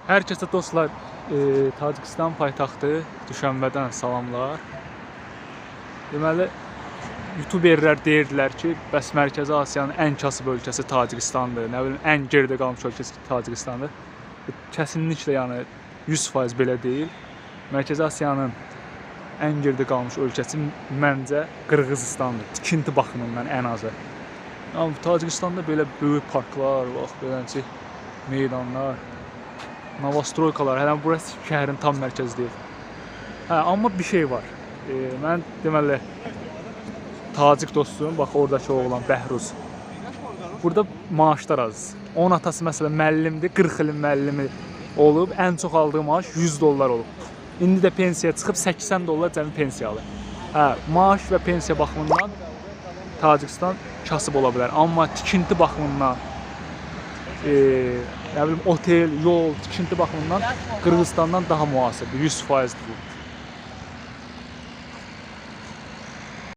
Hər kəsə dostlar, Tacikistan paytaxtı Düşənbədən salamlar. Deməli, YouTuberlər deyirdilər ki, bəs Mərkəzi Asiyanın ən kasıb ölkəsi Tacikistandır, nə bilim, ən geridə qalmış ölkəsi Tacikistandır. Kəsinliklə, yəni 100% belə deyil. Mərkəzi Asiyanın ən geridə qalmış ölkəsi məncə Qırğızıstandır. Tikinti baxımından ən azı. Amma Tacikistanda belə böyük parklar, bax beləncə meydanlar, novostroykalar, hələ burası şəhərin tam mərkəzi deyil. Hə, amma bir şey var. Mən deməli tacik dostum, bax oradakı oğlan Bəhruz. Burada maaşlar az. Onun atası məsələn müəllimdir, 40 ilin müəllimi olub, ən çox aldığı maaş 100 dollar olub. İndi də pensiyaya çıxıb 80 dollar cəmi pensiya alır. Hə, maaş və pensiya baxımından Tacikistan kasıb ola bilər, amma tikinti baxımından nə bilim otel, yol, tikinti baxımından Qırğızıstandan daha müasirdir, 100%-dir bu.